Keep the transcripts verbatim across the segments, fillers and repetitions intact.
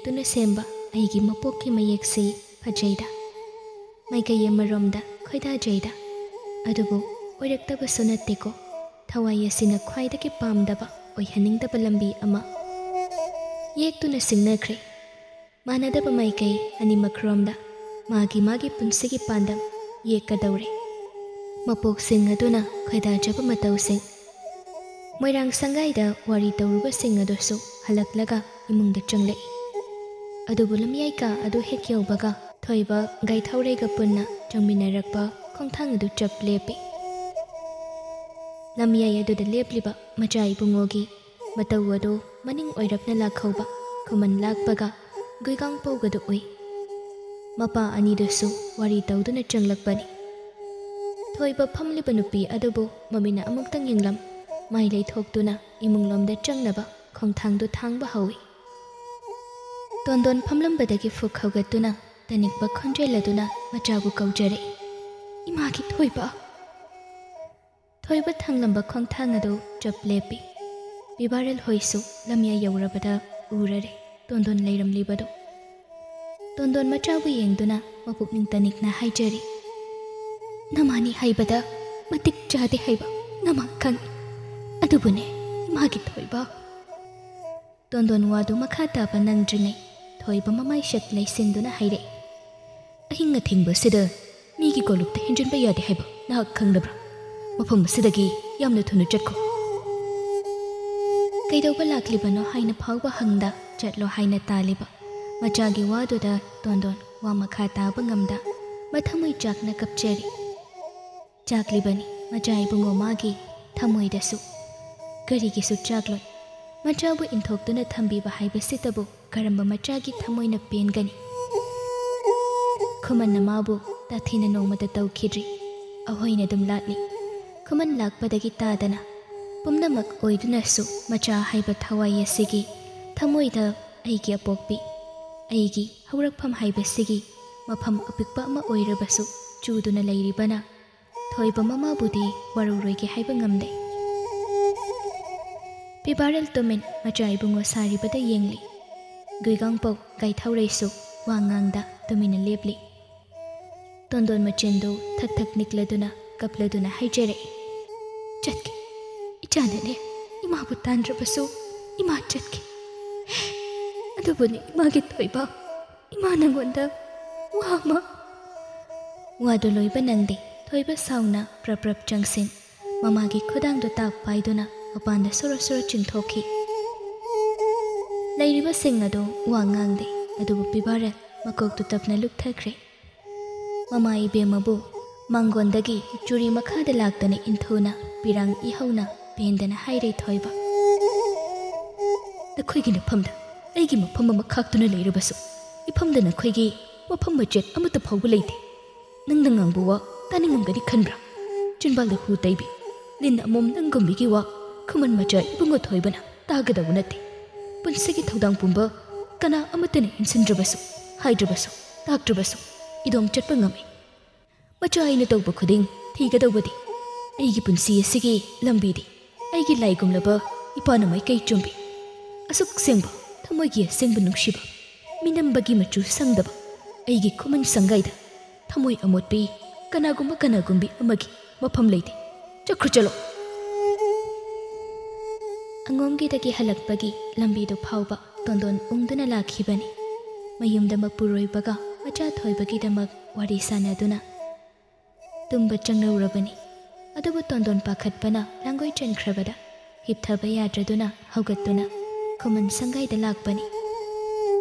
ꯇꯨꯅ ꯁꯦꯝꯕ ꯑꯩꯒꯤ ꯃꯄꯣꯛꯀꯤ ꯃꯌꯦꯛꯁꯤ ꯐꯖꯩꯗ꯫ ꯃꯥꯏꯀꯩ ꯑꯃꯔꯣꯝꯗ ꯈꯣꯏꯗꯥꯖꯩꯗ꯫ ꯑꯗꯨꯕꯨ ꯑꯣꯏꯔꯛꯇꯕꯁꯨ ꯅꯠꯇꯦꯀꯣ꯫ ꯊꯋꯥꯏ ꯑꯁꯤꯅ ꯈ꯭ꯋꯥꯏꯗꯒꯤ ꯄꯥꯝꯗꯕ, ꯑꯣꯏꯍꯟꯅꯤꯡꯗꯕ ꯂꯝꯕꯤ ꯑꯃ꯫ ꯌꯦꯛꯇꯨꯅ ꯁꯤꯡꯅꯈ꯭ꯔꯦ꯫ ꯃꯥꯟꯅꯗꯕ ꯃꯥꯏꯀꯩ ꯑꯅꯤꯃꯛꯔꯣꯝꯗ ꯃꯥꯒꯤ ꯃꯥꯒꯤ ꯄꯨꯟꯁꯤꯒꯤ ꯄꯥꯟꯗꯝ ꯌꯦꯛꯀꯗꯧꯔꯦ꯫ ꯃꯄꯣꯛꯁꯤꯡ ꯑꯗꯨꯅ ꯈꯣꯏꯗꯥꯖꯕ ꯃꯇꯧꯁꯤꯡ꯫ ꯃꯣꯏꯔꯥꯡ ꯁꯪꯒꯥꯏꯗ ꯋꯥꯔꯤ ꯇꯧꯔꯨꯕꯁꯤꯡ ꯑꯗꯨꯁꯨ ꯍꯜꯂꯛꯂꯒ ꯏꯃꯨꯡꯗ ꯆꯪꯂꯛꯏ꯫ ꯑꯗꯨꯕꯨ ꯂꯝꯌꯥꯏ ꯀꯥ ꯑꯗꯨ ꯍꯦꯛ ꯌꯧꯕꯒ ꯊꯣꯏꯕ ꯒꯥꯏꯊꯧꯔꯩꯒ ꯄꯨꯟꯅ ꯆꯪꯃꯤꯟꯅꯔꯛꯄ ꯈꯣꯡꯊꯥꯡ ꯑꯗꯨ ꯆꯞ ꯂꯦꯞꯄꯤ꯫ ꯂꯝꯌꯥꯏ ꯑꯗꯨꯗ ꯂꯦꯞꯂꯤꯕ ꯃꯆꯥ ꯏꯕꯨꯡꯉꯣꯒꯤ ꯃꯇꯧ ꯑꯗꯨ ꯃꯅꯤꯡ ꯑꯣꯏꯔꯞꯅ ꯂꯥꯛꯍꯧꯕ ꯈꯨꯃꯟ ꯂꯥꯛꯄꯒ ꯒꯨꯏꯒꯥꯡ ꯄꯧꯒꯗꯨ ꯎꯏ꯫ ꯃꯄꯥ ꯑꯅꯤꯗꯨꯁꯨ ꯋꯥꯔꯤ ꯇꯧꯗꯨꯅ ꯆꯪꯂꯛꯄꯅꯤ꯫ ꯊꯣꯏꯕ ꯐꯝꯂꯤꯕ ꯅꯨꯄꯤ ꯑꯗꯨꯕꯨ ꯃꯃꯤꯠꯅ ꯑꯃꯨꯛꯇꯪ ꯌꯦꯡꯂꯝ, ꯃꯥꯏ ꯂꯩꯊꯣꯛꯇꯨꯅ ꯏꯃꯨꯡꯂꯣꯝꯗ ꯆꯪꯅꯕ ꯈꯣꯡꯊꯥꯡꯗꯨ ꯊꯥꯡꯕ ꯍꯧꯏ꯫ ꯇꯣꯟꯗꯣꯟ ꯐꯝꯂꯝꯕꯗꯒꯤ ꯐꯨꯛ ꯍꯧꯒꯠꯇꯨꯅ ꯇꯅꯤꯛꯄ ꯈꯣꯟꯖꯦꯜ ꯑꯗꯨꯅ ꯃꯆꯥꯕꯨ ꯀꯧꯖꯔꯛꯏ, "ꯏꯃꯥꯒꯤ ꯊꯣꯏꯕ!" ꯊꯣꯏꯕ ꯊꯥꯡꯂꯝꯕ ꯈꯣꯡꯊꯥꯡ ꯑꯗꯨ ꯆꯞ ꯂꯦꯞꯄꯤ꯫ ꯄꯤꯕꯥꯔꯦꯜ ꯍꯣꯏꯁꯨ ꯂꯝꯌꯥꯏ ꯌꯧꯔꯕꯗ ꯎꯔꯔꯦ ꯇꯣꯟꯗꯣꯟ ꯂꯩꯔꯝꯂꯤꯕꯗꯨ꯫ ꯇꯣꯟꯗꯣꯟ ꯃꯆꯥꯕꯨ ꯌꯦꯡꯗꯨꯅ ꯃꯄꯨꯛꯅꯤꯡ ꯇꯅꯤꯛꯅ ꯍꯥꯏꯖꯔꯤ, "ꯅꯃꯥꯅꯤ ꯍꯥꯏꯕꯗ ꯃꯇꯤꯛ ꯆꯥꯗꯦ ꯍꯥꯏꯕ ꯅꯃꯥ ꯈꯪꯏ꯫ ꯑꯗꯨꯕꯨꯅꯦ, ꯏꯃꯥꯒꯤ ꯊꯣꯏꯕ!" ꯇꯣꯟꯗꯣꯟ ꯋꯥꯗꯨ ꯃꯈꯥ ꯇꯥꯕ ꯅꯪꯗ꯭ꯔꯤꯉꯩ ꯊꯣꯏꯕ ꯃꯃꯥꯏ ꯁꯛ ꯂꯩꯁꯤꯟꯗꯨꯅ ꯍꯥꯏꯔꯛꯏ, "ꯑꯍꯤꯡ ꯑꯊꯦꯡꯕꯁꯤꯗ ꯃꯤꯒꯤ ꯀꯣꯂꯨꯞꯇ ꯍꯦꯟꯖꯤꯟꯕ ꯌꯥꯗꯦ ꯍꯥꯏꯕ ꯅꯍꯥꯛ ꯈꯪꯗꯕ꯭ꯔꯥ? ꯃꯐꯝ ꯑꯁꯤꯗꯒꯤ ꯌꯥꯝꯅ ꯊꯨꯅ ꯆꯠꯈꯣ꯫" ꯀꯩꯗꯧꯕ ꯂꯥꯛꯂꯤꯕꯅꯣ ꯍꯥꯏꯅ ꯐꯥꯎꯕ ꯍꯪꯗ ꯆꯠꯂꯣ ꯍꯥꯏꯅ ꯇꯥꯜꯂꯤꯕ ꯃꯆꯥꯒꯤ ꯋꯥꯗꯨꯗ ꯇꯣꯟꯗꯣꯟ ꯋꯥ ꯃꯈꯥ ꯇꯥꯕ ꯉꯝꯗ ꯃꯊꯃꯣꯏ ꯆꯥꯛꯅ ꯀꯞꯆꯔꯤ꯫ ꯆꯥꯛꯂꯤꯕꯅꯤ ꯃꯆꯥ ꯏꯕꯨꯡꯉꯣ ꯃꯥꯒꯤ ꯊꯃꯣꯏꯗꯁꯨ꯫ ꯀꯔꯤꯒꯤꯁꯨ ꯆꯥꯛꯂꯣꯏ? ꯃꯆꯥꯕꯨ ꯏꯟꯊꯣꯛꯇꯨꯅ ꯊꯝꯕꯤꯕ ꯍꯥꯏꯕꯁꯤꯇꯕꯨ ꯀꯔꯝꯕ ꯃꯆꯥꯒꯤ ꯊꯃꯣꯏꯅ ꯄꯦꯟꯒꯅꯤ? ꯈꯨꯃꯟꯅ ꯃꯥꯕꯨ ꯇꯥꯊꯤꯅ ꯅꯣꯡꯃꯇ ꯇꯧꯈꯤꯗ꯭ꯔꯤ꯫ ꯑꯍꯣꯏꯅ ꯑꯗꯨꯝ ꯂꯥꯛꯂꯤ꯫ ꯈꯨꯃꯟ ꯂꯥꯛꯄꯗꯒꯤ ꯇꯥꯗꯅ ꯄꯨꯝꯅꯃꯛ ꯑꯣꯏꯗꯨꯅꯁꯨ ꯃꯆꯥ ꯍꯥꯏꯕ ꯊꯋꯥꯏ ꯑꯁꯤꯒꯤ ꯊꯃꯣꯏꯗ ꯑꯩꯒꯤ ꯑꯄꯣꯛꯄꯤ, ꯑꯩꯒꯤ ꯍꯧꯔꯛꯐꯝ ꯍꯥꯏꯕꯁꯤꯒꯤ ꯃꯐꯝ ꯑꯄꯤꯛꯄ ꯑꯃ ꯑꯣꯏꯔꯕꯁꯨ ꯆꯨꯗꯨꯅ ꯂꯩꯔꯤꯕꯅ ꯊꯣꯏꯕ ꯃꯃꯥꯕꯨꯗꯤ ꯋꯥꯔꯧꯔꯣꯏꯒꯦ ꯍꯥꯏꯕ ꯉꯝꯗꯦ꯫ ꯄꯤꯕꯥꯔꯦꯜ ꯇꯨꯃꯤꯟ ꯃꯆꯥ ꯏꯕꯨꯡꯉꯣ ꯁꯥꯔꯤꯕꯗ ꯌꯦꯡꯂꯤ꯫ ꯒꯨꯏꯒꯥꯡꯄꯧ ꯒꯥꯏꯊꯧꯔꯩꯁꯨ ꯋꯥ ꯉꯥꯡꯗ ꯇꯨꯃꯤꯟꯅ ꯂꯦꯞꯂꯤ꯫ ꯇꯣꯟꯗꯣꯟ ꯃꯆꯤꯟꯗꯨ ꯊꯛ ꯊꯛ ꯅꯤꯛꯂꯗꯨꯅ ꯀꯞꯂꯗꯨꯅ ꯍꯥꯏꯖꯔꯛꯏ, "ꯆꯠꯈꯤ꯫ ꯏꯆꯥꯅꯅꯦ ꯏꯃꯥꯕꯨ ꯇꯥꯟꯗ꯭ꯔꯕꯁꯨ ꯏꯃꯥ ꯆꯠꯈꯤ꯫ ꯑꯗꯨꯕꯨꯅꯦ ꯏꯃꯥꯒꯤ ꯊꯣꯏꯕ, ꯏꯃꯥ ꯅꯪꯉꯣꯟꯗ ꯋꯥ ꯑꯃ꯫" ꯋꯥꯗꯨ ꯂꯣꯏꯕ ꯅꯪꯗꯦ꯫ ꯊꯣꯏꯕ ꯁꯥꯎꯅ ꯄ꯭ꯔꯞ ꯄ꯭ꯔꯞ ꯆꯪꯁꯤꯟ ꯃꯃꯥꯒꯤ ꯈꯨꯗꯥꯡꯗꯨ ꯇꯥꯛ ꯄꯥꯏꯗꯨꯅ ꯃꯄꯥꯟꯗ ꯁꯣꯔꯣ ꯁꯣꯔꯣ ꯆꯤꯡꯊꯣꯛꯈꯤ꯫ ꯂꯩꯔꯤꯕꯁꯤꯡ ꯑꯗꯨ ꯋꯥ ꯉꯥꯡꯗꯦ, ꯑꯗꯨꯕꯨ ꯄꯤꯕꯥꯔꯦꯜ ꯃꯀꯣꯛꯇꯨ ꯇꯞꯅ ꯂꯨꯞꯊꯈ꯭ꯔꯦ꯫ ꯃꯃꯥ ꯏꯕꯦꯝꯃꯕꯨ ꯃꯥꯡꯒꯣꯟꯗꯒꯤ ꯆꯨꯔꯤ ꯃꯈꯥꯗ ꯂꯥꯛꯇꯅ ꯏꯟꯊꯨꯅ ꯄꯤꯔꯥꯡ ꯏꯍꯧꯅ ꯄꯦꯟꯗꯅ ꯍꯥꯏꯔꯦ ꯊꯣꯏꯕ꯫ "ꯅꯈꯣꯏꯒꯤ ꯅꯐꯝꯗ ꯑꯩꯒꯤ ꯃꯐꯝ ꯑꯃ ꯈꯥꯛꯇꯨꯅ ꯂꯩꯔꯕꯁꯨ ꯏꯐꯝꯗ ꯅꯈꯣꯏꯒꯤ ꯃꯐꯝ ꯃꯆꯦꯠ ꯑꯃꯠꯇ ꯐꯥꯎꯕ ꯂꯩꯇꯦ꯫ ꯅꯪꯅ ꯉꯥꯡꯕ ꯋꯥ ꯇꯥꯅꯤꯡꯉꯝꯒꯅꯤ ꯈꯟꯕ꯭ꯔꯥ? ꯆꯤꯟꯕꯥꯜꯗ ꯍꯨ ꯇꯩꯕꯤ, ꯂꯤꯟ ꯑꯃꯣꯝ ꯅꯪꯒꯨꯝꯕꯤꯒꯤ ꯋꯥ ꯈꯨꯃꯟ ꯃꯆꯥ ꯏꯕꯨꯡꯉꯣ ꯊꯣꯏꯕꯅ ꯇꯥꯒꯗꯧꯕ ꯅꯠꯇꯦ꯫ ꯄꯨꯟꯁꯤꯒꯤ ꯊꯧꯗꯥꯡ ꯄꯨꯝꯕ ꯀꯅꯥ ꯑꯃꯠꯇꯅ ꯏꯟꯁꯤꯟꯗ꯭ꯔꯕꯁꯨ, ꯍꯥꯏꯗ꯭ꯔꯕꯁꯨ, ꯇꯥꯛꯇ꯭ꯔꯕꯁꯨ ꯏꯗꯣꯝ ꯆꯠꯄ ꯉꯝꯃꯤ꯫ ꯃꯆꯥ ꯑꯩꯅ ꯇꯧꯕ ꯈꯨꯗꯤꯡ ꯊꯤꯒꯗꯧꯕꯗꯤ ꯑꯩꯒꯤ ꯄꯨꯟꯁꯤ ꯑꯁꯤꯒꯤ ꯂꯝꯕꯤꯗꯤ ꯑꯩꯒꯤ ꯂꯥꯏꯒꯨꯝꯂꯕ ꯏꯄꯥꯅ ꯃꯥꯏꯀꯩ ꯆꯨꯝꯕꯤ꯫ ꯑꯁꯨꯛ ꯁꯦꯡꯕ ꯊꯃꯣꯏꯒꯤ ꯑꯁꯦꯡꯕ ꯅꯨꯡꯁꯤꯕ, ꯃꯤꯅꯝꯕꯒꯤ ꯃꯆꯨ ꯁꯪꯗꯕ ꯑꯩꯒꯤ ꯈꯨꯃꯟ ꯁꯪꯒꯥꯏꯗ ꯊꯃꯣꯏ ꯑꯃꯣꯠꯄꯤ ꯀꯅꯥꯒꯨꯝꯕ ꯀꯅꯥꯒꯨꯝꯕꯤ ꯑꯃꯒꯤ ꯃꯐꯝ ꯂꯩꯇꯦ꯫ ꯆꯠꯈ꯭ꯔꯣ ꯆꯠꯂꯣ꯫" ꯑꯉꯣꯝꯒꯤꯗꯒꯤ ꯍꯜꯂꯛꯄꯒꯤ ꯂꯝꯕꯤꯗꯨ ꯐꯥꯎꯕ ꯇꯣꯟꯗꯣꯟ ꯎꯪꯗꯨꯅ ꯂꯥꯛꯈꯤꯕꯅꯤ꯫ ꯃꯌꯨꯝꯗ ꯃꯄꯨꯔꯣꯏꯕꯒ ꯃꯆꯥ ꯊꯣꯏꯕꯒꯤꯗꯃꯛ ꯋꯥꯔꯤ ꯁꯥꯟꯅꯗꯨꯅ ꯇꯨꯝꯕ ꯆꯪꯂꯧꯔꯕꯅꯤ꯫ ꯑꯗꯨꯕꯨ ꯇꯣꯟꯗꯣꯟ ꯄꯥꯈꯠꯄꯅ ꯂꯥꯡꯒꯣꯏ ꯆꯟꯈ꯭ꯔꯕꯗ ꯍꯤꯞꯊꯕ ꯌꯥꯗ꯭ꯔꯗꯨꯅ ꯍꯧꯒꯠꯇꯨꯅ ꯈꯨꯃꯟ ꯁꯪꯒꯥꯏꯗ ꯂꯥꯛꯄꯅꯤ꯫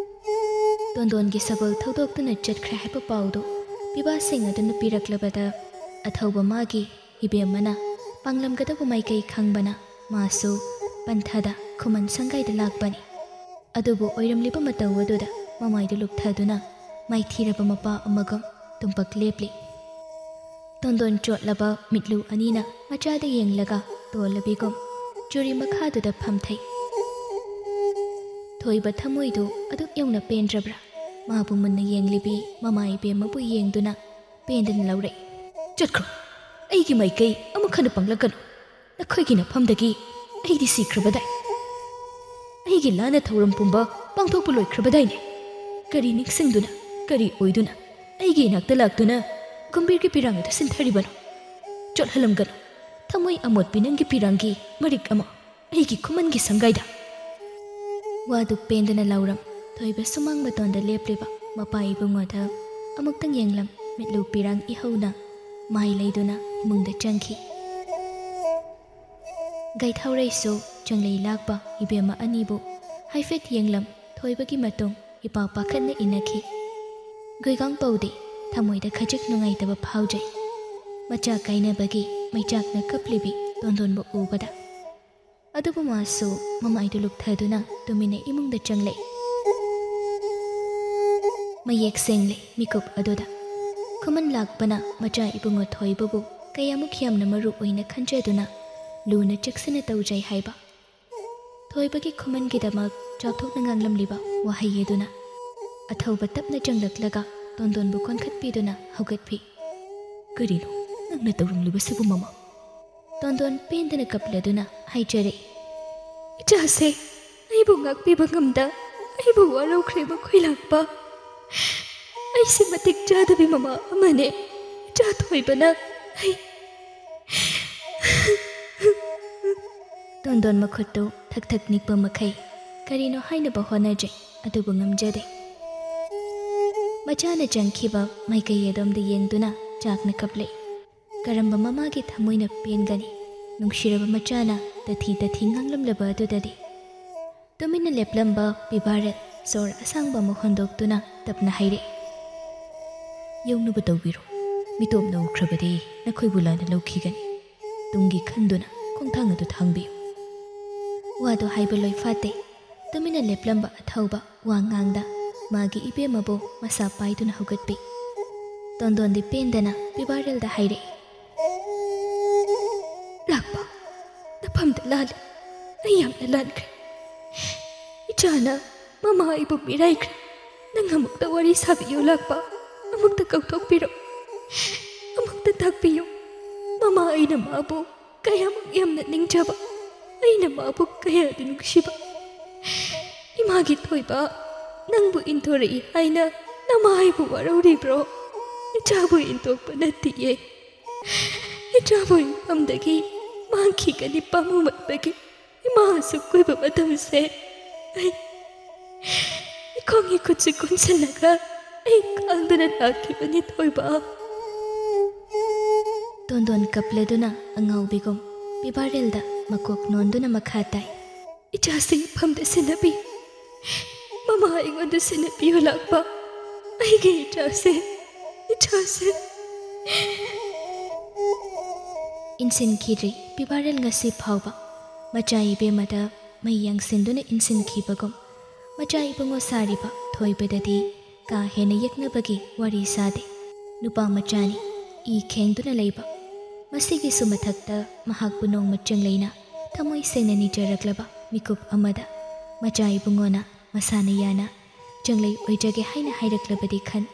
ꯇꯣꯟꯗꯣꯟꯒꯤ ꯁꯒꯣꯜ ꯊꯧꯗꯣꯛꯇꯨꯅ ꯆꯠꯈ꯭ꯔꯦ ꯍꯥꯏꯕ ꯄꯥꯎꯗꯨ ꯄꯤꯕꯥꯁꯤꯡ ꯑꯗꯨꯅ ꯄꯤꯔꯛꯂꯕꯗ ꯑꯊꯧꯕ ꯃꯥꯒꯤ ꯏꯕꯦꯝꯃꯅ ꯄꯥꯡꯂꯝꯒꯗꯕ ꯃꯥꯏꯀꯩ ꯈꯪꯕꯅ ꯃꯥꯁꯨ ꯄꯟꯊꯗ ꯈꯨꯃꯟ ꯁꯪꯒꯥꯏꯗ ꯂꯥꯛꯄꯅꯤ꯫ ꯑꯗꯨꯕꯨ ꯑꯣꯏꯔꯝꯂꯤꯕ ꯃꯇꯧ ꯑꯗꯨꯗ ꯃꯃꯥꯏꯗꯨ ꯂꯨꯞꯊꯗꯨꯅ ꯃꯥꯏꯊꯤꯔꯕ ꯃꯄꯥ ꯑꯃꯒꯨꯝ ꯇꯨꯝꯄꯛ ꯂꯦꯞꯂꯤ꯫ ꯇꯣꯟꯗꯣꯟ ꯆꯣꯠꯂꯕ ꯃꯤꯠꯂꯨ ꯑꯅꯤꯅ ꯃꯆꯥꯗ ꯌꯦꯡꯂꯒ ꯇꯣꯜꯂꯕꯤꯒꯨꯝ ꯆꯨꯔꯤ ꯃꯈꯥꯗꯨꯗ ꯐꯝꯊꯩ꯫ ꯊꯣꯏꯕ ꯊꯃꯣꯏꯗꯨ ꯑꯗꯨꯛ ꯌꯧꯅ ꯄꯦꯟꯗ꯭ꯔꯕ꯭ꯔꯥ? ꯃꯥꯕꯨ ꯃꯨꯟꯅ ꯌꯦꯡꯂꯤꯕꯤ ꯃꯃꯥ ꯏꯕꯦꯝꯃꯕꯨ ꯌꯦꯡꯗꯨꯅ ꯄꯦꯟꯗꯅ ꯂꯧꯔꯛꯏ꯫ "ꯆꯠꯈ꯭ꯔꯣ, ꯑꯩꯒꯤ ꯃꯥꯏꯀꯩ ꯑꯃꯨꯛ ꯍꯟꯅ ꯄꯥꯡꯂꯛꯀꯅꯨ꯫ ꯅꯈꯣꯏꯒꯤ ꯅꯐꯝꯗꯒꯤ ꯑꯩꯗꯤ ꯁꯤꯈ꯭ꯔꯕꯗꯥꯏ꯫ ꯑꯩꯒꯤ ꯂꯥꯟꯅ ꯊꯧꯔꯝ ꯄꯨꯝꯕ ꯄꯥꯡꯊꯣꯛꯄ ꯂꯣꯏꯈ꯭ꯔꯕꯗꯥꯏꯅꯦ? ꯀꯔꯤ ꯅꯤꯡꯁꯤꯡꯗꯨꯅ, ꯀꯔꯤ ꯑꯣꯏꯗꯨꯅ ꯑꯩꯒꯤ ꯏꯅꯥꯛꯇ ꯂꯥꯛꯇꯨꯅ ꯒꯝꯚꯤꯔꯒꯤ ꯄꯤꯔꯥꯡ ꯑꯗꯨ ꯁꯤꯟꯊꯔꯤꯕꯅꯣ? ꯆꯣꯠꯍꯜꯂꯝꯒꯅꯨ, ꯊꯃꯣꯏ ꯑꯃꯣꯠꯄꯤ ꯅꯪꯒꯤ ꯄꯤꯔꯥꯡꯒꯤ ꯃꯔꯤꯛ ꯑꯃ ꯑꯩꯒꯤ ꯈꯨꯃꯟꯒꯤ ꯁꯪꯒꯥꯏꯗ꯫ ꯋꯥꯗꯨ ꯄꯦꯟꯗꯅ ꯂꯥꯎꯔꯝ ꯊꯣꯏꯕ ꯁꯨꯃꯥꯡ ꯃꯇꯣꯟꯗ ꯂꯦꯞꯂꯤꯕ ꯃꯄꯥ ꯏꯕꯨꯡꯉꯣꯗ ꯑꯃꯨꯛꯇꯪ ꯌꯦꯡꯂꯝ ꯃꯤꯠꯂꯨ ꯄꯤꯔꯥꯡ ꯏꯍꯧꯅ ꯃꯥꯏ ꯂꯩꯗꯨꯅ ꯏꯃꯨꯡꯗ ꯆꯪꯈꯤ꯫ ꯒꯩꯊꯥꯎꯔꯩꯁꯨ ꯆꯪꯂꯩ ꯂꯥꯛꯄ ꯏꯕꯦꯝꯃ ꯑꯅꯤꯕꯨ ꯍꯥꯏꯐꯦꯠ ꯌꯦꯡꯂꯝ ꯊꯣꯏꯕꯒꯤ ꯃꯇꯨꯡ ꯏꯄꯥ ꯄꯥꯈꯠꯅ ꯏꯟꯅꯈꯤ꯫ ꯒꯨꯏꯒꯥꯡ ꯄꯧꯗꯤ ꯊꯃꯣꯏꯗ ꯈꯖꯤꯛ ꯅꯨꯡꯉꯥꯏꯇꯕ ꯐꯥꯎꯖꯩ꯫ ꯃꯆꯥ ꯀꯥꯏꯅꯕꯒꯤ ꯃꯩꯆꯥꯛꯅ ꯀꯞꯂꯤꯕꯤ ꯇꯣꯟꯗꯣꯟꯕꯨ ꯎꯕꯗ꯫ ꯑꯗꯨꯕꯨ ꯃꯥꯁꯨ ꯃꯃꯥꯏꯗꯨ ꯂꯨꯛꯊꯗꯨꯅ ꯇꯨꯃꯤꯟꯅ ꯏꯃꯨꯡꯗ ꯆꯪꯂꯛꯏ꯫ ꯃꯌꯦꯛ ꯁꯦꯡꯂꯦ ꯃꯤꯀꯨꯞ ꯑꯗꯨꯗ꯫ ꯈꯨꯃꯟ ꯂꯥꯛꯄꯅ ꯃꯆꯥ ꯏꯕꯨꯡꯉꯣ ꯊꯣꯏꯕꯕꯨ ꯀꯌꯥꯃꯨꯛ ꯌꯥꯝꯅ ꯃꯔꯨ ꯑꯣꯏꯅ ꯈꯟꯖꯗꯨꯅ ꯂꯨꯅ ꯆꯦꯛꯁꯤꯟꯅ ꯇꯧꯖꯩ ꯍꯥꯏꯕ꯫ ꯊꯣꯏꯕꯒꯤ ꯈꯨꯃꯟꯒꯤꯗꯃꯛ ꯆꯥꯎꯊꯣꯛꯅ ꯉꯥꯡꯂꯝꯂꯤꯕ ꯋꯥꯍꯩ ꯑꯗꯨꯅ ꯑꯊꯧꯕ ꯇꯞꯅ ꯆꯪꯂꯛꯂꯒ ꯇꯣꯟꯗꯣꯟꯕꯨ ꯀꯣꯟꯈꯠꯄꯤꯗꯨꯅ ꯍꯧꯒꯠꯄꯤ꯫ "ꯀꯔꯤꯅꯣ ꯅꯪꯅ ꯇꯧꯔꯝꯂꯤꯕꯁꯤꯕꯨ, ꯃꯃꯥ?" ꯇꯣꯟꯗꯣꯟ ꯄꯦꯟꯗꯅ ꯀꯞꯂꯗꯨꯅ ꯍꯥꯏꯖꯔꯛꯏ꯫ "ꯏꯆꯥꯁꯦ ꯑꯩꯕꯨ ꯉꯥꯛꯄꯤꯕ ꯉꯝꯗ ꯑꯩꯕꯨ ꯋꯥꯔꯧꯈ꯭ꯔꯦ ꯃꯈꯣꯏ ꯂꯥꯛꯄ꯫ ꯑꯩꯁꯦ ꯃꯇꯤꯛ ꯆꯥꯗꯕꯤ ꯃꯃꯥ ꯑꯃꯅꯦ꯫ ꯏꯆꯥ ꯊꯣꯏꯕꯅ ꯑꯩ" ꯇꯣꯟꯗꯣꯟ ꯃꯈꯨꯠꯇꯨ ꯊꯛ ꯊꯛ ꯅꯤꯛꯄ ꯃꯈꯩ ꯀꯔꯤꯅꯣ ꯍꯥꯏꯅꯕ ꯍꯣꯠꯅꯖꯩ, ꯑꯗꯨꯕꯨ ꯉꯝꯖꯗꯦ꯫ ꯃꯆꯥꯅ ꯆꯪꯈꯤꯕ ꯃꯥꯏꯀꯩ ꯑꯗꯣꯝꯗ ꯌꯦꯡꯗꯨꯅ ꯆꯥꯛꯅ ꯀꯞꯂꯛꯏ꯫ ꯀꯔꯝꯕ ꯃꯃꯥꯒꯤ ꯊꯃꯣꯏꯅ ꯄꯦꯟꯒꯅꯤ? ꯅꯨꯡꯁꯤꯔꯕ ꯃꯆꯥꯅ ꯇꯊꯤ ꯇꯊꯤ ꯉꯥꯡꯂꯝꯂꯕ ꯑꯗꯨꯗꯗꯤ꯫ ꯇꯨꯃꯤꯟꯅ ꯂꯦꯞꯂꯝꯕ ꯄꯤꯕꯥꯔꯦꯜ ꯁꯣꯔ ꯑꯁꯥꯡꯕ ꯑꯃ ꯍꯣꯟꯗꯣꯛꯇꯨꯅ ꯇꯞꯅ ꯍꯥꯏꯔꯛꯏ꯫ "ꯌꯧꯅꯕ ꯇꯧꯕꯤꯔꯣ꯫ ꯃꯤꯇꯣꯞꯅ ꯎꯈ꯭ꯔꯕꯗꯤ ꯅꯈꯣꯏꯕꯨ ꯂꯥꯟꯅ ꯂꯧꯈꯤꯒꯅꯤ꯫ ꯇꯨꯡꯒꯤ ꯈꯟꯗꯨꯅ ꯈꯣꯡꯊꯥꯡ ꯑꯗꯨ ꯊꯥꯡꯕꯤꯌꯨ꯫" ꯋꯥꯗꯨ ꯍꯥꯏꯕ ꯂꯣꯏꯐꯥꯠꯇꯦ꯫ ꯇꯨꯃꯤꯟꯅ ꯂꯦꯞꯂꯝꯕ ꯑꯊꯧꯕ ꯋꯥ ꯉꯥꯡꯗ ꯃꯥꯒꯤ ꯏꯕꯦꯝꯃꯕꯨ ꯃꯁꯥ ꯄꯥꯏꯗꯨꯅ ꯍꯧꯒꯠꯄꯤ꯫ ꯇꯣꯟꯗꯣꯟꯗꯤ ꯄꯦꯟꯗꯅ ꯄꯤꯕꯥꯔꯦꯜꯗ ꯍꯥꯏꯔꯛꯏ꯫ "ꯂꯥꯛꯄ, ꯅꯐꯝꯗ ꯂꯥꯜꯂꯦ꯫ ꯑꯩ ꯌꯥꯝꯅ ꯂꯥꯟꯈ꯭ꯔꯦ꯫ ꯏꯆꯥꯅ ꯃꯃꯥ ꯑꯩꯕꯨ ꯃꯤꯔꯥꯏꯈ꯭ꯔꯦ꯫ ꯅꯪ ꯑꯃꯨꯛꯇ ꯋꯥꯔꯤ ꯁꯥꯕꯤꯌꯨ ꯂꯥꯛꯄ꯫ ꯑꯃꯨꯛꯇ ꯀꯧꯊꯣꯛꯄꯤꯔꯣ꯫ ꯑꯃꯨꯛꯇ ꯇꯥꯛꯄꯤꯌꯨ꯫ ꯃꯃꯥ ꯑꯩꯅ ꯃꯥꯕꯨ ꯀꯌꯥꯃꯨꯛ ꯌꯥꯝꯅ ꯅꯤꯡꯖꯕ, ꯑꯩꯅ ꯃꯥꯕꯨ ꯀꯌꯥꯗꯤ ꯅꯨꯡꯁꯤꯕ꯫ "ꯏꯃꯥꯒꯤ ꯊꯣꯏꯕ, ꯅꯪꯕꯨ ꯏꯟꯊꯣꯔꯛꯏ ꯍꯥꯏꯅ ꯅꯃꯥ ꯑꯩꯕꯨ ꯋꯥꯔꯧꯔꯤꯕ꯭ꯔꯣ? ꯏꯆꯥꯕꯨ ꯏꯟꯊꯣꯛꯄ ꯅꯠꯇꯤꯌꯦ꯫ ꯏꯆꯥꯕꯨ ꯏꯐꯝꯗꯒꯤ ꯃꯥꯡꯈꯤꯒꯅꯤ ꯄꯥꯝꯃꯨꯃꯟꯕꯒꯤ ꯏꯃꯥ ꯑꯁꯨꯛ ꯀꯨꯏꯕ ꯃꯇꯝꯁꯦ ꯑꯩ ꯏꯈꯣꯡ ꯏꯈꯨꯠꯁꯨ ꯀꯣꯟꯁꯤꯜꯂꯒ ꯑꯩ ꯈꯥꯡꯗꯨꯅ ꯂꯥꯛꯈꯤꯕꯅꯤ ꯊꯣꯏꯕ"꯫ ꯇꯣꯟꯗꯣꯟ ꯀꯞꯂꯗꯨꯅ ꯑꯉꯥꯎꯕꯤꯒꯨꯝ ꯄꯤꯕꯥꯔꯦꯜꯗ ꯃꯀꯣꯛ ꯅꯣꯟꯗꯨꯅ ꯃꯈꯥ ꯇꯥꯏ꯫ "ꯏꯆꯥꯁꯦ ꯏꯐꯝꯗ ꯁꯦꯟꯅꯕꯤ꯫ ꯃꯃꯥ ꯑꯩꯉꯣꯟꯗ ꯁꯦꯟꯅꯕꯤꯌꯨ ꯂꯥꯛꯄ꯫ ꯑꯩꯒꯤ ꯏꯆꯥꯁꯦ, ꯏꯆꯥꯁꯦ"꯫ ꯏꯟꯁꯤꯟꯈꯤꯗ꯭ꯔꯤ ꯄꯤꯕꯥꯔꯦꯜ ꯉꯁꯤ ꯐꯥꯎꯕ꯫ ꯃꯆꯥ ꯏꯕꯦꯝꯃꯗ ꯃꯩ ꯌꯥꯡꯁꯤꯟꯗꯨꯅ ꯏꯟꯁꯤꯟꯈꯤꯕꯒꯨꯝ ꯃꯆꯥ ꯏꯕꯨꯡꯉꯣ ꯁꯥꯔꯤꯕ ꯊꯣꯏꯕꯗꯗꯤ ꯀꯥ ꯍꯦꯟꯅ ꯌꯦꯛꯅꯕꯒꯤ ꯋꯥꯔꯤ ꯁꯥꯗꯦ꯫ ꯅꯨꯄꯥ ꯃꯆꯥꯅꯤ, ꯏ ꯈꯦꯡꯗꯨꯅ ꯂꯩꯕ꯫ ꯃꯁꯤꯒꯤꯁꯨ ꯃꯊꯛꯇ ꯃꯍꯥꯛꯄꯨ ꯅꯣꯡꯃ ꯆꯦꯡꯂꯩꯅ ꯊꯃꯣꯏ ꯁꯦꯡꯅ ꯅꯤꯖꯔꯛꯂꯕ ꯃꯤꯀꯨꯞ ꯑꯃꯗ ꯃꯆꯥ ꯏꯕꯨꯡꯉꯣꯅ ꯃꯁꯥꯅ ꯌꯥꯅ ꯆꯦꯡꯂꯩ ꯑꯣꯏꯖꯒꯦ ꯍꯥꯏꯅ ꯍꯥꯏꯔꯛꯂꯕꯗꯤ ꯈꯟ꯫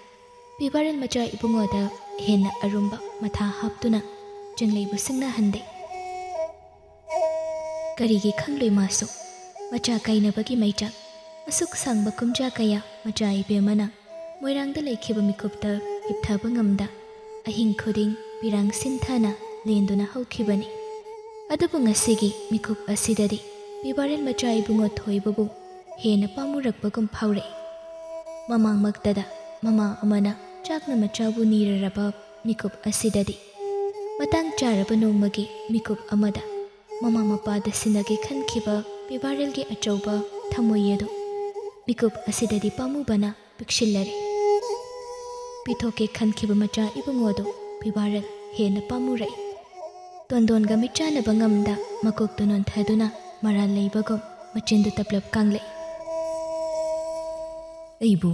ꯄꯤꯕꯥꯔꯦꯜ ꯃꯆꯥ ꯏꯕꯨꯡꯉꯣꯗ ꯍꯦꯟꯅ ꯑꯔꯨꯝꯕ ꯃꯊꯥ ꯍꯥꯞꯇꯨꯅ ꯆꯦꯡꯂꯩꯕꯨ ꯁꯤꯡꯅꯍꯟꯗꯦ꯫ ꯀꯔꯤꯒꯤ ꯈꯪꯂꯣꯏ ꯃꯥꯁꯨ? ꯃꯆꯥ ꯀꯥꯏꯅꯕꯒꯤ ꯃꯩꯆꯥꯛ꯫ ꯑꯁꯨꯛ ꯁꯥꯡꯕ ꯀꯨꯝꯖꯥ ꯀꯌꯥ ꯃꯆꯥ ꯏꯕꯦꯝꯃꯅ ꯃꯣꯏꯔꯥꯡꯗ ꯂꯩꯈꯤꯕ ꯃꯤꯀꯨꯞꯇ ꯍꯤꯞꯊꯕ ꯉꯝꯗ ꯑꯍꯤꯡ ꯈꯨꯗꯤꯡ ꯄꯤꯔꯥꯡ ꯁꯤꯟꯊꯅ ꯂꯦꯟꯗꯨꯅ ꯍꯧꯈꯤꯕꯅꯤ꯫ ꯑꯗꯨꯕꯨ ꯉꯁꯤꯒꯤ ꯃꯤꯀꯨꯞ ꯑꯁꯤꯗꯗꯤ ꯄꯤꯕꯥꯔꯦꯜ ꯃꯆꯥ ꯏꯕꯨꯡꯉꯣ ꯊꯣꯏꯕꯕꯨ ꯍꯦꯟꯅ ꯄꯥꯝꯃꯨꯔꯛꯄꯒꯨꯝ ꯐꯥꯎꯔꯛꯏ꯫ ꯃꯃꯥꯡꯃꯛꯇꯗ ꯃꯃꯥ ꯑꯃꯅ ꯆꯥꯛꯅ ꯃꯆꯥꯕꯨ ꯅꯤꯔꯔꯕ ꯃꯤꯀꯨꯞ ꯑꯁꯤꯗꯗꯤ ꯃꯇꯥꯡ ꯆꯥꯔꯕ ꯅꯣꯡꯃꯒꯤ ꯃꯤꯀꯨꯞ ꯑꯃꯗ ꯃꯃꯥ ꯃꯄꯥꯗ ꯁꯤꯟꯅꯒꯦ ꯈꯟꯈꯤꯕ ꯄꯤꯕꯥꯔꯦꯜꯒꯤ ꯑꯆꯧꯕ ꯊꯃꯣꯏ ꯑꯗꯨ ꯃꯤꯀꯨꯞ ꯑꯁꯤꯗꯗꯤ ꯄꯥꯝꯃꯨꯕꯅ ꯄꯤꯛꯁꯤꯜꯂꯔꯦ꯫ ꯄꯤꯊꯣꯛꯀꯦ ꯈꯟꯈꯤꯕ ꯃꯆꯥ ꯏꯕꯨꯡꯉꯣꯗꯨ ꯄꯤꯕꯥꯔꯦꯜ ꯍꯦꯟꯅ ꯄꯥꯝꯃꯨꯔꯛꯏ꯫ ꯇꯣꯟꯗꯣꯟꯒ ꯃꯤꯠꯆꯥꯟꯅꯕ ꯉꯝꯗ ꯃꯀꯣꯛꯇꯨ ꯅꯣꯟꯊꯗꯨꯅ ꯃꯔꯥꯜ ꯂꯩꯕꯒꯨꯝ ꯃꯆꯤꯟꯗꯨ ꯇꯞꯂꯞ ꯀꯥꯡꯂꯛꯏ꯫ "ꯑꯩꯕꯨ,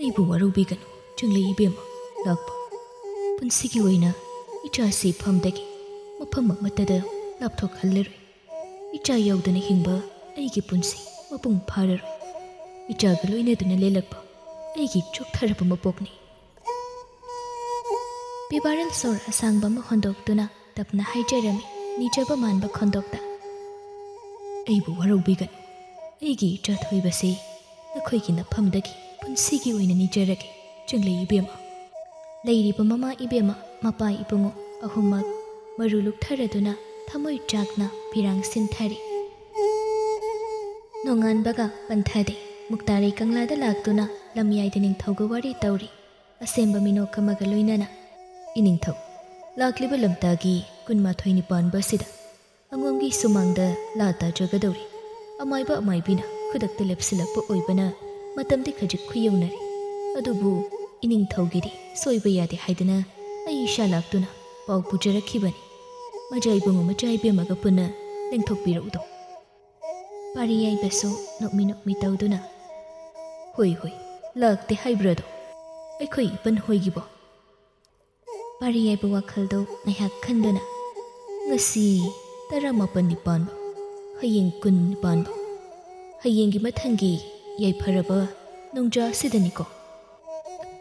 ꯑꯩꯕꯨ ꯋꯥꯔꯧꯕꯤꯒꯅꯨ ꯆꯤꯡꯂꯩ ꯏꯕꯦꯝꯃ꯫ ꯂꯥꯛꯄ ꯄꯨꯟꯁꯤꯒꯤ ꯑꯣꯏꯅ ꯏꯆꯥꯁꯤ ꯏꯐꯝꯗꯒꯤ ꯃꯐꯝ ꯑꯃꯠꯇꯗ ꯂꯥꯞꯊꯣꯛꯍꯜꯂꯔꯣꯏ꯫ ꯏꯆꯥ ꯌꯥꯎꯗꯅ ꯍꯤꯡꯕ ꯑꯩꯒꯤ ꯄꯨꯟꯁꯤ ꯃꯄꯨꯡ ꯐꯥꯔꯔꯣꯏ꯫ ꯏꯆꯥꯒ ꯂꯣꯏꯅꯗꯨꯅ ꯂꯦꯜꯂꯛꯄ ꯑꯩꯒꯤ ꯆꯣꯛꯊꯔꯕ ꯃꯄꯣꯛꯅꯤ"꯫ ꯄꯤꯕꯥꯔꯦꯜ ꯁꯣꯔ ꯑꯁꯥꯡꯕ ꯑꯃ ꯍꯣꯟꯗꯣꯛꯇꯨꯅ ꯇꯞꯅ ꯍꯥꯏꯖꯔꯝꯃꯤ, ꯅꯤꯖꯕ ꯃꯥꯟꯕ ꯈꯣꯟꯗꯣꯛꯇ꯫ "ꯑꯩꯕꯨ ꯋꯥꯔꯧꯕꯤꯒꯅꯨ꯫ ꯑꯩꯒꯤ ꯏꯆꯥ ꯊꯣꯏꯕꯁꯤ ꯅꯈꯣꯏꯒꯤ ꯅꯐꯝꯗꯒꯤ ꯄꯨꯟꯁꯤꯒꯤ ꯑꯣꯏꯅ ꯅꯤꯖꯔꯒꯦ꯫ ꯆꯪꯂꯩ ꯏꯕꯦꯝꯃ꯫ ꯂꯩꯔꯤꯕ ꯃꯃꯥ ꯏꯕꯦꯝꯃ, ꯃꯄꯥ ꯏꯕꯨꯡꯉꯣ ꯑꯍꯨꯝꯃꯛ ꯃꯔꯨ ꯂꯨꯛꯊꯔꯗꯨꯅ ꯊꯃꯣꯏ ꯆꯥꯛꯅ ꯐꯤꯔꯥꯡ ꯁꯤꯟꯊꯔꯤ꯫ ꯅꯣꯡꯉꯥꯟꯕꯒ ꯄꯟꯊꯗꯦ꯫ ꯃꯨꯛꯇꯥꯔꯩ ꯀꯪꯂꯥꯗ ꯂꯥꯛꯇꯨꯅ ꯂꯝꯌꯥꯏꯗ ꯅꯤꯡꯊꯧꯒ ꯋꯥꯔꯤ ꯇꯧꯔꯤ꯫ ꯑꯁꯦꯝꯕ ꯃꯤꯅꯣꯛ ꯑꯃꯒ ꯂꯣꯏꯅꯅ, "ꯏꯅꯤꯡꯊꯧ, ꯂꯥꯛꯂꯤꯕ ꯂꯝꯇꯥꯒꯤ ꯀꯨꯟꯃꯥꯊꯣꯏꯅꯤ ꯄꯥꯟꯕ ꯑꯁꯤꯗ ꯑꯉꯣꯝꯒꯤ ꯁꯨꯃꯥꯡꯗ ꯂꯥ ꯇꯥꯖꯒꯗꯧꯔꯤ꯫ ꯑꯃꯥꯏꯕ ꯑꯃꯥꯏꯕꯤꯅ ꯈꯨꯗꯛꯇ ꯂꯦꯞꯁꯤꯜꯂꯛꯄ ꯑꯣꯏꯕꯅ ꯃꯇꯝꯗꯤ ꯈꯖꯤꯛ ꯈꯨꯌꯧꯅꯔꯦ꯫ ꯑꯗꯨꯕꯨ ꯏꯅꯤꯡꯊꯧꯒꯤꯗꯤ ꯁꯣꯏꯕ ꯌꯥꯗꯦ ꯍꯥꯏꯗꯅ ꯑꯩ ꯏꯁꯥ ꯂꯥꯛꯇꯨꯅ ꯄꯥꯎ ꯄꯨꯖꯔꯛꯈꯤꯕꯅꯤ꯫ ꯃꯆꯥ ꯏꯕꯨꯡꯉꯣ ꯃꯆꯥ ꯏꯕꯦꯝꯃꯒ ꯄꯨꯟꯅ ꯂꯦꯡꯊꯣꯛꯄꯤꯔꯛꯎꯗꯣ꯫" ꯄꯥꯔꯤ ꯌꯥꯏꯕꯁꯨ ꯅꯣꯛꯃꯤ ꯅꯣꯛꯃꯤ ꯇꯧꯗꯨꯅ, "ꯍꯣꯏ ꯍꯣꯏ, ꯂꯥꯛꯇꯦ ꯍꯥꯏꯕ꯭ꯔꯥꯗꯣ? ꯑꯩꯈꯣꯏ ꯏꯄꯟ ꯍꯣꯏꯒꯤꯕꯣ?" ꯄꯥꯔꯤ ꯌꯥꯏꯕ ꯋꯥꯈꯜꯗꯨ ꯉꯥꯏꯍꯥꯛ ꯈꯟꯗꯨꯅ, "ꯉꯁꯤ ꯇꯔꯥꯃꯥꯄꯟꯅꯤ ꯄꯥꯟꯕ, ꯍꯌꯦꯡ ꯀꯨꯟꯅꯤ ꯄꯥꯟꯕ, ꯍꯌꯦꯡꯒꯤ ꯃꯊꯪꯒꯤ ꯌꯥꯏꯐꯔꯕ ꯅꯣꯡꯖꯥ ꯑꯁꯤꯗꯅꯤꯀꯣ?"